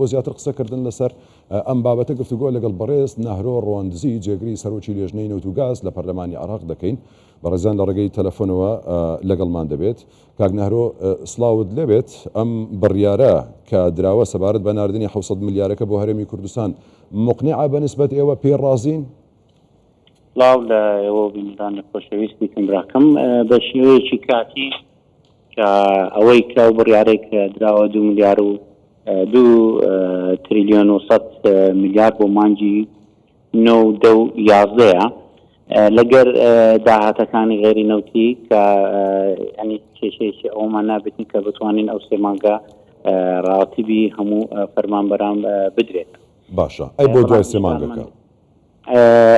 بۆ زیاتر قسەکردن لەسەر ئەم بابەتە گفتوگۆ لەگەڵ بەڕێز نەهرۆ ڕواندزی جێگری سەرۆکی لێژنەی نەوت و گاز لە پەرلەمانی عێراق دەکەین. بەڕێزیان لە ڕێگەی تەلەفۆنەوە لەگەڵمان دەبێت. کاک نەهرۆ سڵاوت لێبێت، ئەم بڕیارە کە دراوە سەبارەت بە ناردنی 700 ملیارەکە بۆ هەرێمی کوردستان موقنیعە بە نسبەت ئێوە پێی ڕازین؟ سڵاو لە ئێوە و بینەرانی خۆشەویستی کەم براکەم بە شێوەیەکی کاتی کە ئەوەی کە ئەو بڕیارەی کە دراوە دوو ملیار و دوو تریلیۆن و سەد ملیار بۆ مانگی نۆ و دە و یازدەیە لەگەر داهاتەکانی غێری نەوتی کە ئەنی کێشەیەکی ئەومان نابێتن کە بتوانین ئەو سێ مانگە ڕاتیبی هەموو فەرمانبەران بدرێت. باشە ئەی بۆ دوای سێ مانگەکە؟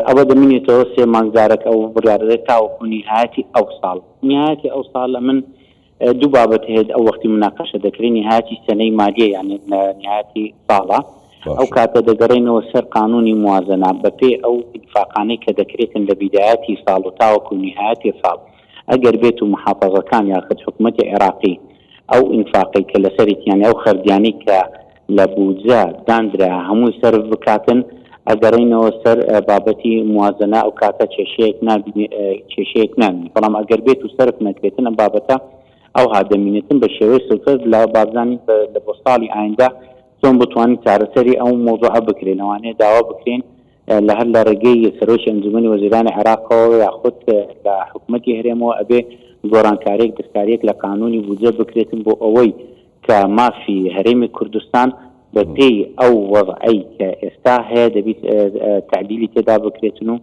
ئەوە دەمینێتەوە سێ مانگ جارێک ئەو بڕیارە دەدرێت تاوەکو نیهایەتی ئەو ساڵ. نیهایەتی ئەو ساڵ ئەمن دوو بابەت هەیە ئەو وەختی مناقەشە دەکرێت نیهایەتی سەنەی مالیە یانی نیهایەتی ساڵە ئەو کاتە دەگەڕێنەوە سەر قانونی موازنە بەپێی ئەو ئینفاقانەی کە دەکرێتن لە بیدایەتی ساڵ و تاوەکو نیهایەتی ساڵ ئەگەر بێت و محافەزەکان یاخود حکومەتی عێراقی ئەو ئینفاقەی کە لەسەرێتی یانی ئەو خەرجیانەی کە لە بودجە داندرا هەمووی سەرف بکاتن، ئەگەڕێینەوە سەر بابەتی موازەنە ئەو کاتە کێشەیەک نابینێ کێشەیەک نامینێ بەڵام ئەگەر بێت و سەرف نەکرێتن ئەم بابەتە ئەوها دەمینێتن بە شێوەی سڵتر لە بابزانین لە بۆ ساڵی ئایندە چۆن بتوانین چارەسەری ئەو مەوزوعە بکرێ لەوانەیە داوا بکرێن لە هەر لە ڕێگەی سەرۆکی ئەنجومەنی وەزیرانی عێراقەوە یاخود لە حکومەتی هەرێمەوە ئەبێ گۆڕانکاریەک دەستکاریەک لە قانونی بودجە بکرێتن بۆ ئەوەی کە مافی هەرێمی کوردستان بە پێی ئەو وەزعەی کە ئێستا هەیە دەبیت تەعدیلی تێدا بکرێتن و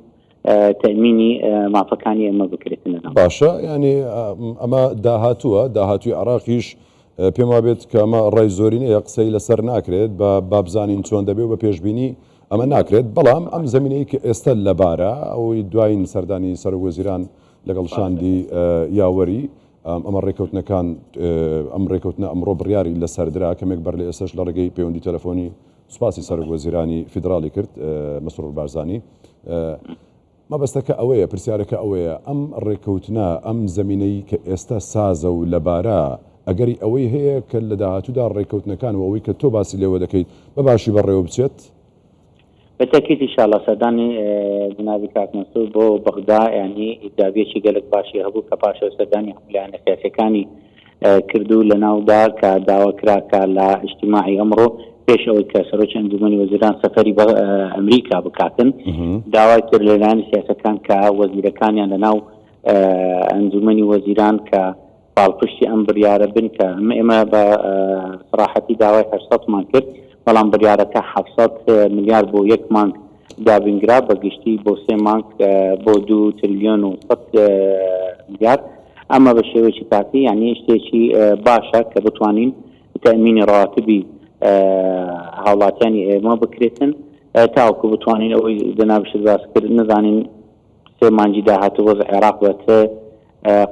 تەئمینی مافەکانی ئێمە بکرێتن لەناو. باشە یانی ئەمە داهاتووە، داهاتووی عێراقیش پێم وابێت کە ئەمە ڕای زۆرینەیە قسەی لەسەر ناکرێت بە بابزانین چۆن دەبێ و بە پێشبینی ئەمە ناکرێت بەڵام ئەم زمینەی کە ئێستا لەبارە ئەوەی دوایین سەردانی سەرۆک وەزیران لەگەڵ شاندی یاوەری ئەمە ڕێکەوتنەکان ئەم ڕێکەوتنە ئەمڕۆ بڕیاری لەسەردرا کەمێک بەر لە ئێستش لە ڕێگەی پەیوەندی تەلەفۆنی سوپاسی سەرۆک وەزیرانی فیدراڵی کرد مەسرور بارزانی. مەبەستەکە ئەوەیە، پرسیارەکە ئەوەیە، ئەم ڕێککەوتنە، ئەم زەمینەی کە ئێستا سازە و لەبارە، ئەگەری ئەوەی هەیە کە لە داهاتوودا ڕێککەوتنەکان و ئەوەی کە تۆ باسی لێوە دەکەیت بە باشی بەڕێوە بچێت؟ بە تەئکید ئینشاڵا سەردانی جەنابی کاک مەنسوور بۆ بەغدا یانی ئیجابیەکی گەلەک باشی هەبوو کە پاش ئەو سەردانی هەموو لایەنە سیاسیەکانی کرد و لەناودا کە داوا کرا کە لە ئیجتیماعی ئەمڕۆ پێش ئەوەی کە سەرۆکی ئەنجومەنی وەزیران سەفەری بە ئەمریکا بکاتن داوای کرد لە لایەنە سیاسەکان کە وەزیرەکانیان لەناو ئەنجومەنی وەزیران کە پاڵپشتی ئەم بڕیارە بن کە ئێمە بە سەراحەتی داوای 800 مان کرد بەڵام بڕیارەکە 700 ملیار بۆ یەک مانگ دابینگرا بە گشتی بۆ سێ مانگ بۆ دوو تریلیۆن و سەد ملیار ئەمە بە شێوەیەکی کاتی یانی شتێکی باشە کە بتوانین تەئمینی ڕەواتبی هاوڵاتیانی ئێمە بکرێتن تاوەکو بتوانین ئەوەی جەنابیشت باس کرد نەزانین سێ مانگی داهاتوو وەزع عێراق بە چ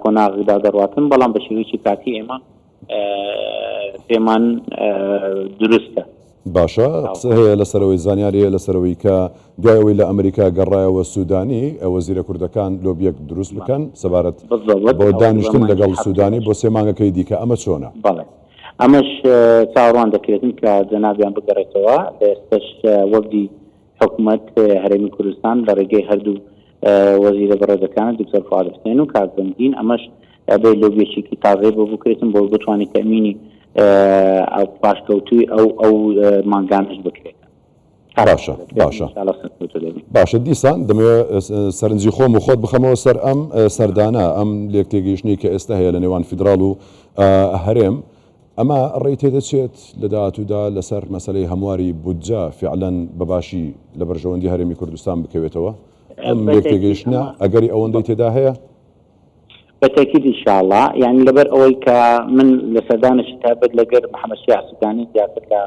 قۆناغێکدا دەڕواتن بەڵام بە شێوەیەکی کاتی ئێمە پێمان دروستە. باشە قسە هەیە لەسەرەوەی زانیاری هەیە لەسەرەوەی کە دوای ئەوەی لە ئەمریکا گەڕایەوە سودانی وەزیرە کوردەکان لۆبیەک دروست بکەن سەبارەت بۆ دانیشتن لەگەڵ سودانی بۆ سێ مانگەکەی دیکە ئەمە چۆنە؟ بەڵێ ئەمەش چاوەڕوان دەکرێتن کە جەنابیان بگەڕێتەوە لە ئێستەش وەفدی حکومەت هەرێمی کوردستان لە ڕێگەی هەردوو وەزیرە بەڕێزەکانە دکتۆر فواد حوسێن و کاک بەنگین ئەمەش ئەبێ لۆبیەکێکی تازەی بۆ بکرێتن بۆ بتوانێت تەئمینی پاشکەوتووی ئەو ئەو مانگانەش بکرێت. باشە باشە باشە دیسان دەمەوێت سەرنجی خۆم و خۆت بخەمەوە سەر ئەم سەردانە ئەم لێکتێگەیشتنی کە ئێستا هەیە لە نێوان فیدراڵ و هەرێم ئەمە ڕێی تێدەچێت لە داهاتوودا لەسەر مەسەلەی هەمواری بودجە فیعلەن بە باشی لە بەرژەوەندی هەرێمی کوردستان بکەوێتەوە؟ ئەم لێکتێگەیشتنە ئەگەری ئەوەندەی تێدا هەیە؟ بە تەئکید ان شاء اللە، یانی لەبەر ئەوەی کە من لە سەردانێکی تایبەت لەگەر محەمەد شیاع سودانی زیاتر لە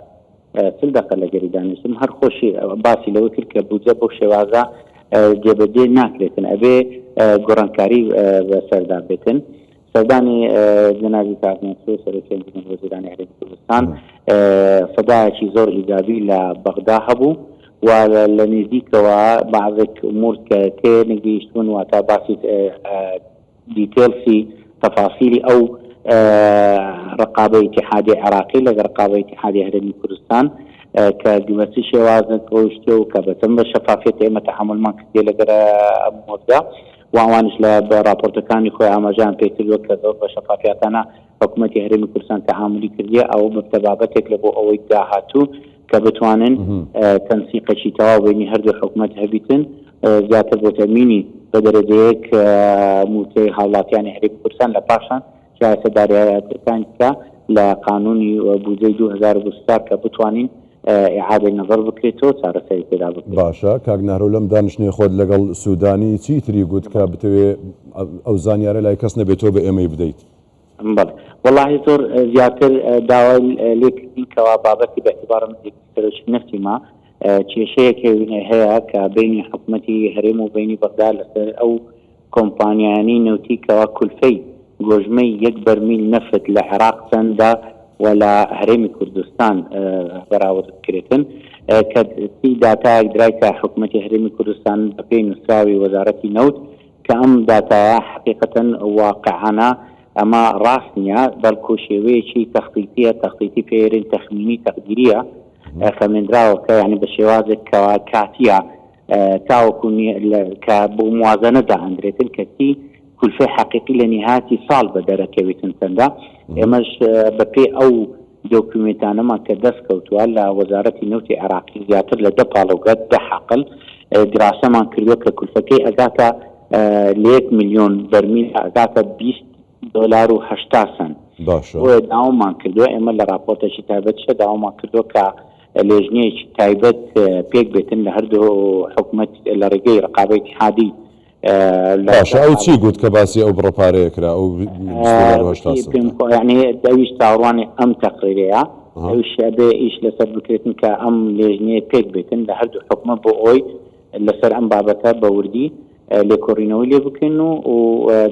40 دەقە لەگەری دانیشتم هەر خۆشی باسی لەوە کرد کە بودجە بەو شێوازە جێبەجێ ناکرێتن ئەبێ گۆڕانکاری بەسەردا بێتن. سەردانی جەنابی کاک مەنسوور سەرۆکی ئەنجومەنی وەزیرانی هەرێمی کوردستان سەدایەکی زۆر ئیجابی لە بەغدا هەبوو و لە نزیکەوە بەعزێک ئومور کە تێ نەگەیشتبوون واتە باسی details ی تەفاسیلی ئەو ڕقابەی ئیتیحادی عێراقی لەگەڵ ڕقابەی ئیتیحادی هەرێمی کوردستان. کە بە چ شێوازێک ڕۆیشتیە و کە بە چەند بە شەفافیەت ئێمە تەعامولمان کردیە لەگەر ئەم وەفدە و ئەوانیش لە ڕاپۆرتەکانی خۆی ئاماژەیان پێ کردوە کە زۆر بە شەفافیاتانە حکومەتی هەرێمی کوردستان تەعامولی کردیە ئەوە ببتە بابەتێک لە بۆ ئەوەی داهاتوو کە بتوانن تەنسیقێکی تەواو بەینی هەردوو حکومەت هەبیتن زیاتر بۆ تەئمینی بە دەرەجەیەک موچەی هاوڵاتیانی هەرێمی کوردستان لە پاشان شایستە داراییەکان کە لە قانونی بودجەی 2024 کە بتوانین ئیعادەی نەزەر بکرێتەوە چارەسەری تێدا بکرێت. باشە کاک نەهرۆ لەم دانیشتنەی خۆت لەگەڵ سودانی چی تری گوت کە بتەوێ ئەو زانیارە لای کەس نەبێت تۆ بە ئێمەی بدەیت؟ بەڵێ وەڵاهی زۆر زیاتر داوای لێ کردین کەوا بابەتی بە ئیعتبارم سەرۆکی نەفتی ما کێشەیەک هەیە کە بینی حکومەتی هەرێم و بینی بەغدا لەسەر ئەو کۆمپانیایانەی نەوتی کەوا کولفەی گۆژمەی یەک بەرمیل نەفت لە عێراق چەندە و لە هەرێمی کوردستان بەراورد بکرێتن کە چی داتایەک درایتە حکومەتی هەرێمی کوردستان بەپێی نووسراوی وەزارەتی نەوت کە ئەم داتایە حەقیقەتەن واقعانە ئەمە ڕاست نییە بەڵکو شێوەیەکی تەختیتیە تەختیتی پێرین تەخمینی تەقدیریە خەمێندراوە کە یعنی بە شێوازێک کەوا کاتیە تاوەکو کە بۆ موازنە دائەندرێتن کەچی کولفەی حەقیقی لە نیهایەتی ساڵ بە دەرەکەویتن چەندە ئێمەش بە پێی ئەو دۆکیومێنتانەمان کە دەست کەوتووە لە وەزارەتی نەوتی عێراقی زیاتر لە دە پاڵەوگە دە حەقل دراسەمان کردووە کە کولفەکەی ئەگاتە لە یەک ملیۆن بەرمیل ئەگاتە 20 دۆلار و 80 سەنت باشە. بۆیە داوامان کردووە ئێمە لە راپۆرتێکی تایبەتیشە داوامان کردووە کە لێژنەیەکی تایبەت پێک بێتن لە هەردوو حکومەت لە ڕێگەی ڕقابەی ئیتیحادی لە باشە ئەو چی گوت کە باسی ئەو بڕە پارەیە کرا ئەو 20 دۆلار و 80 سەنتە؟ پێم خۆ یعنی ئەویش چاوەڕوانی ئەم تەقریرەیە ئەویش ئەبێ ئیش لەسەر بکرێتن کە ئەم لێژنەیە پێک بێتن لە هەردوو حکومەت بۆ ئەوەی لەسەر ئەم بابەتە بە وردی لێکۆڵینەوەی لێ بکەین و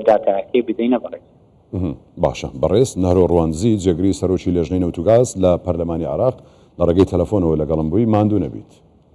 داتایەکەی بدەینە بەڕێز. باشە بەڕێز نەهرۆ ڕواندزی جێگری سەرۆکی لێژنەی نەوت و گاز لە پەرلەمانی عێراق لە ڕێگەی تەلەفۆنەوە لەگەڵم بووی ماندوو نەبیت.